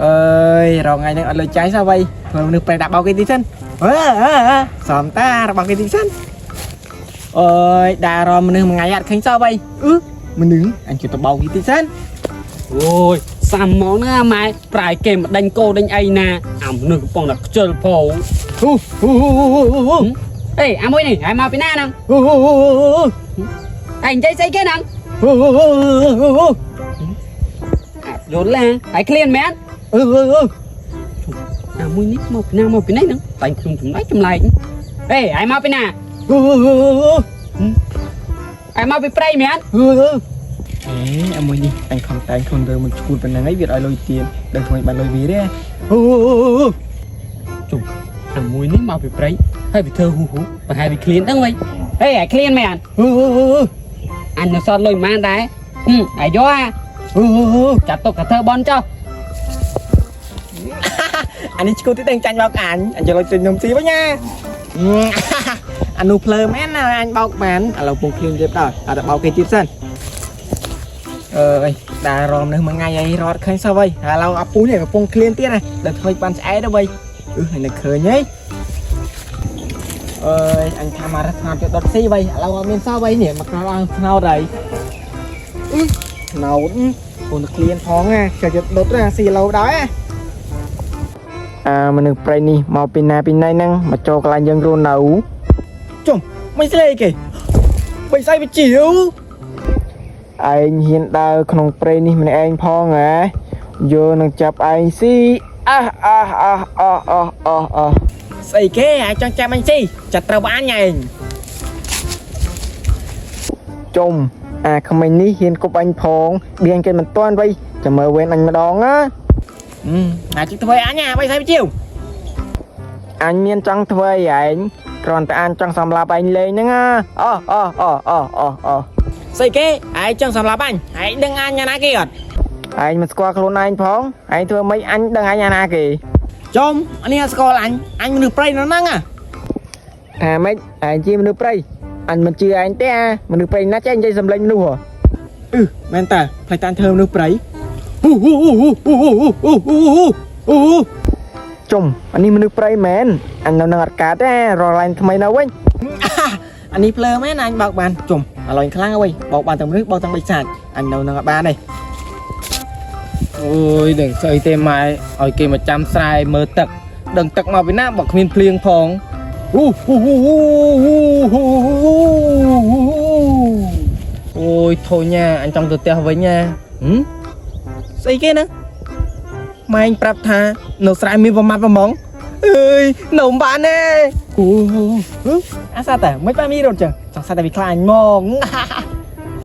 អើយរងថ្ងៃហ្នឹងអត់លុយចាយសោះវៃធ្វើមនុស្សប្រែដាក់បោកគេតិចសិនអើអើអើសំតារបស់គេតិចសិនអើយដើររមមនុស្សមួយថ្ងៃអត់ឃើញសោះវៃអឺមនុស្សអញជួយទៅបោកគេតិចសិន អូយសាំហ្មងណាម៉ែប្រែគេមកដេញគោដេញអីណាអាមនុស្សកំពុងតែខ្ជិលផង ហ៊ូហ៊ូហ៊ូហ៊ូហ៊ូ អេអាមួយនេះហើយមកពីណាហ្នឹង ហ៊ូហ៊ូហ៊ូហ៊ូ ឯងនិយាយស្អីគេហ្នឹង ហ៊ូហ៊ូហ៊ូហ៊ូ អាយល់ឡាហើយឃ្លានមែន អឺអឺអឺ អាមួយនេះមកពីណាមកពីនេះហ្នឹងតែងខ្លួនចម្លែកចម្លែកអេហើយមកពីណា ហ៊ូហ៊ូហ៊ូហ៊ូ ហើយមកពីព្រៃមែន ហ៊ូហ៊ូអេអាមួយនេះអញខំតែងខ្លួនរើមិនឈួតប៉ុណ្ណឹងឯងវាឲ្យលុយទៀតដឹងធ្វើឲ្យបានលុយវាទេហ៊ូហ៊ូហ៊ូ ជុំអាមួយនេះមកពីព្រៃហើយវាធ្វើហ៊ូហ៊ូប្រហែលវាឃ្លានហ្នឹងវិញអេហើយឃ្លានមែន ហ៊ូហ៊ូហ៊ូ អញនៅសល់លុយប៉ុន្មានដែរហឹមហើយយកអា ហ៊ូហ៊ូ ចាត់ទុកថាធ្វើបន់ចុះ អានេះឈួតទីដឹងចាញ់បោកអញអញយកលុយទិញនំស៊ីវិញណាអានោះភ្លើមែនណាអញបោកបានឥឡូវពងឃ្លានទៀតដល់អត់ទៅបោកគេទៀតសិនអើយដើររមនេះមួយថ្ងៃអីរត់ឃើញសោះវិញឥឡូវអាពូនេះកំពុងឃ្លានទៀតណាដល់ធ្វើបានឆ្អែតទៅវិញអឺហើយនៅឃើញហីអើយអញថាមករត់ស្នាមទៅដុតស៊ីវិញឥឡូវអត់មានសោះវិញនេះមកក្រោយឲ្យស្នោតហើយអឺស្នោតពូនឃ្លានផងណាចូលចិត្តដុតណាស៊ីឡូវដល់ណា អាមនុស្សប្រៃនេះមកពីណាពីណៃហ្នឹងមកចូលកន្លែងយើងរស់នៅជុំមិនស្លេគេបិសាយវាជាវឯងហ៊ានដើរក្នុងព្រៃនេះម្នាក់ឯងផងហ៎យកនឹងចាប់ឯងស៊ីអះអះអះអះអះអះអះស្អីគេឯងចង់ចាប់អញស៊ីចាត់ត្រូវបានអញឯងជុំអាក្មេងនេះហ៊ានគប់អញផងបៀងគេមិនទាន់វៃចាំមើលវេនអញម្ដងណា អាចធ្វើអញអាបិសាយវាជាវអញមានចង់ធ្វើអីឯងគ្រាន់តែអញចង់សម្លាប់ឯងលេងហ្នឹងណាអូអូអូអូអូអូស្អីគេឯងចង់សម្លាប់អញឯងដឹងអញណាគេអត់ឯងមិនស្គាល់ខ្លួនឯងផងឯងធ្វើម៉េចអញដឹងអញណាគេចំអានេះស្គាល់អញអញមនុស្សព្រៃនៅហ្នឹងណាថាម៉េចឯងជាមនុស្សព្រៃអញមិនជឿឯងទេអាមនុស្សព្រៃណាចេះនិយាយសម្លេងមនុស្សហ៎អឺមែនតើផ្លេចតានធ្វើមនុស្សព្រៃហ៊ូហ៊ូហ៊ូហ៊ូហ៊ូហ៊ូហ៊ូហ៊ូ ជុំអានេះមនុស្សព្រៃមែនអញនៅនឹងអត់កើតទេរកឡាញថ្មីនៅវិញអានេះភ្លើមែនអញបោកបានជុំឥឡូវខ្លាំងហើយបោកបានទាំងមនុស្សបោកទាំងបិសាចអញនៅនឹងអត់បានទេ អូយដឹងស្អីទេម៉ែឲ្យគេមកចាំស្រែមើលទឹកដឹងទឹកមកពីណាបើគ្មានភ្លៀងផង ហ៊ូហ៊ូហ៊ូហ៊ូហ៊ូហ៊ូ អូយធុញណាអញចង់ទៅផ្ទះវិញណាហឹម ស្អីគេហ្នឹងម៉ែងប្រាប់ថានៅស្រែមានប្រមាត់ប្រម៉ងអើយនៅមិនបានទេអូអាសាតាមិនបានមានរត់ចឹងចង់សាតែវាខ្លាញ់ហ្មង